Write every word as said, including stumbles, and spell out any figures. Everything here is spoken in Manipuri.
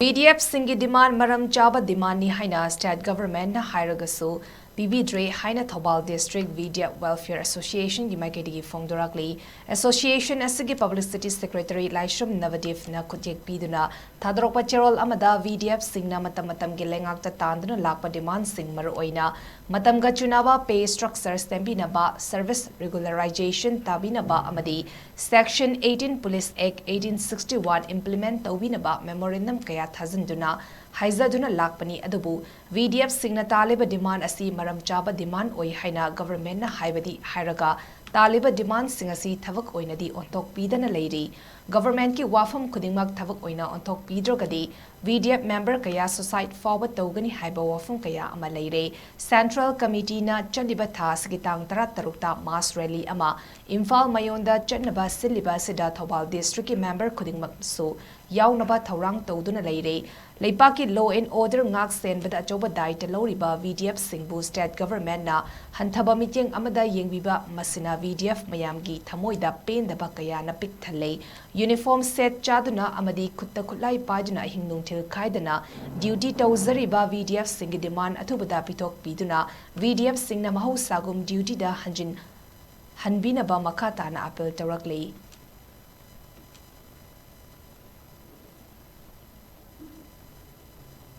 VDFꯁꯤꯡꯒꯤ demand ꯃꯔꯝ ꯆꯥꯕ demandꯅꯤ ꯍꯥꯏꯅ state governmentꯅ ꯍꯥꯏꯔꯒꯁꯨ ꯄꯤꯕꯤꯗ꯭ꯔꯦ ꯍꯥꯏꯅ ꯊꯧꯕꯥꯜ District VDF Welfare Associationꯒꯤ ꯃꯥꯏꯀꯩꯗꯒꯤ ꯐꯣꯡꯗꯣꯔꯛꯂꯤ꯫ Association ꯑꯁꯤꯒꯤ Publicity Secretary ꯂꯥꯏꯁ꯭ꯔꯝ ꯅꯕꯗꯤꯞꯅ ꯈꯨꯠꯌꯦꯛ ꯄꯤꯗꯨꯅ ꯊꯥꯗꯣꯔꯛꯄ ꯆꯦꯔꯣꯜ ꯑꯃꯗ VDFꯁꯤꯡꯅ ꯃꯇꯝ ꯃꯇꯝꯒꯤ ꯂꯩꯉꯥꯛꯇ ꯇꯥꯟꯗꯨꯅ ꯂꯥꯛꯄ demandꯁꯤꯡ, ꯃꯔꯨꯑꯣꯏꯅ ꯃꯇꯝꯒ ꯆꯨꯅꯕ pay structure ꯁꯦꯝꯕꯤꯅꯕ, service regularization ꯇꯥꯕꯤꯅꯕ ꯑꯃꯗꯤ Section eighteen Police Act eighteen sixty-one implement ꯇꯧꯕꯤꯅꯕ memorandum ꯀꯌꯥ ꯊꯥꯖꯤꯟꯗꯨꯅ ꯍꯥꯏꯖꯗꯨꯅ ꯂꯥꯛꯄꯅꯤ꯫ ꯑꯗꯨꯕꯨ VDFꯁꯤꯡꯅ ꯇꯥꯜꯂꯤꯕ demand ꯑꯁꯤ ꯃꯔꯝ ꯆꯥꯕ demand ꯑꯣꯏ ꯍꯥꯏꯅ governmentꯅ ꯍꯥꯏꯕꯗꯤ ꯍꯥꯏꯔꯒ ꯇꯥꯜꯂꯤꯕ demandꯁꯤꯡ ꯑꯁꯤ ꯊꯕꯛ ꯑꯣꯏꯅꯗꯤ ꯑꯣꯟꯊꯣꯛꯄꯤꯗꯅ ꯂꯩꯔꯤ꯫ Governmentꯀꯤ ꯋꯥꯐꯝ ꯈꯨꯗꯤꯡꯃꯛ ꯊꯕꯛ ꯑꯣꯏꯅ ꯑꯣꯟꯊꯣꯛꯄꯤꯗ꯭ꯔꯒꯗꯤ VDF member ꯀꯌꯥ suicide ꯐꯥꯎꯕ ꯇꯧꯒꯅꯤ ꯍꯥꯏꯕ ꯋꯥꯐꯝ ꯀꯌꯥ ꯑꯃ ꯂꯩꯔꯦ꯫ Central Committeeꯅ ꯆꯠꯂꯤꯕ ꯊꯥ ꯑꯁꯤꯒꯤ ꯇꯥꯡ ꯇꯔꯥꯇꯔꯨꯛꯇ mass rally ꯑꯃ ꯏꯝꯐꯥꯜ ꯃꯌꯣꯟꯗ ꯆꯠꯅꯕ ꯁꯤꯜꯂꯤꯕ ꯑꯁꯤꯗ ꯊꯧꯕꯥꯜ Districtꯀꯤ member ꯈꯨꯗꯤꯡꯃꯛꯁꯨ ꯌꯥꯎꯅꯕ ꯊꯧꯔꯥꯡ ꯇꯧꯗꯨꯅ ꯂꯩꯔꯦ꯫ ꯂꯩꯄꯥꯛꯀꯤ law and order ꯉꯥꯛ ꯁꯦꯟꯕꯗ ꯑꯆꯧꯕ ꯗꯥꯏꯇ ꯂꯧꯔꯤꯕ VDFꯁꯤꯡꯕꯨ state governmentꯅ ꯍꯟꯊꯕ ꯃꯤꯠꯌꯦꯡ ꯑꯃꯗ ꯌꯦꯡꯕꯤꯕ, ꯃꯁꯤꯅ VDF ꯃꯌꯥꯝꯒꯤ ꯊꯃꯣꯏꯗ ꯄꯦꯟꯗꯕ ꯀꯌꯥꯅ ꯄꯤꯛ ꯊꯜꯂꯦ꯫ Uniform set ꯆꯥꯗꯨꯅ ꯑꯃꯗꯤ ꯈꯨꯠꯇ ꯈꯨꯠꯂꯥꯏ ꯄꯥꯏꯗꯨꯅ ꯑꯍꯤꯡ ꯅꯨꯡꯊꯤꯜ ꯈꯥꯏꯗꯅ duty ꯇꯧꯖꯔꯤꯕ VDFꯁꯤꯡꯒꯤ demand ꯑꯊꯨꯕꯗ ꯄꯤꯊꯣꯛꯄꯤꯗꯨꯅ VDFꯁꯤꯡꯅ ꯃꯍꯧꯁꯥꯒꯨꯝ dutyꯗ ꯍꯟꯖꯤꯟ ꯍꯟꯕꯤꯅꯕ ꯃꯈꯥ ꯇꯥꯅ appeal ꯇꯧꯔꯛꯂꯤ꯫